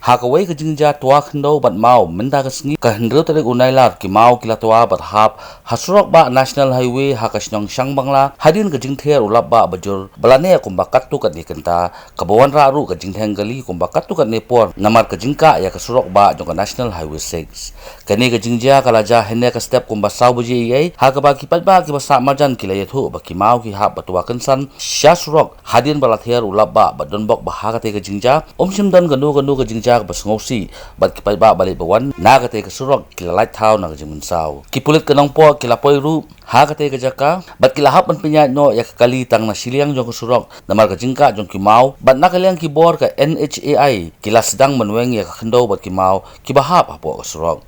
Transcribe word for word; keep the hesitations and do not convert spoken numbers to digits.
Ha kawei ka jingjia twa khyndew bad maw mynta ka sngi ka hynriew tarik u Nailar, ki maw ki la twa bad hap ha surok bah National Highway ha ka shnong Shangbangla hadien ka jingther u lap bah bajur ba la neh kumba katto katne kynta, kaba wanrah ruh ka jingdheng kali kumba katto katne por namar ka jingkah ïa ka surok bah jong ka National Highway six. Kane ka jingjia ka la jia hynne ka step kumba saw baje eiei, ha kaba ki paidbah kiba sah marjan ki la ïathuh ba ki maw ki hap ba twa kynsan sha surok hadien ba la ther u lap bah, bad donbok ba ha katei ka jingjia ym shym don kano kano ka jingjia kaba sngewsih, bad ki paidbah ba leit ba wan na katei ka surok ki la lait thaw na ka jingmynsaw. Ki pulit ka Nongpoh ki la poi ruh ha katei ka jaka bad ki la hap ban pynïaid noh ïa ka kali tang na shiliang jong ka surok namar ka jingkah jong ki maw, bad na ka liang ki bor ka N H A I ki la sdang ban weng ïa ka khyndew bad ki maw kiba hap hapoh ka surok.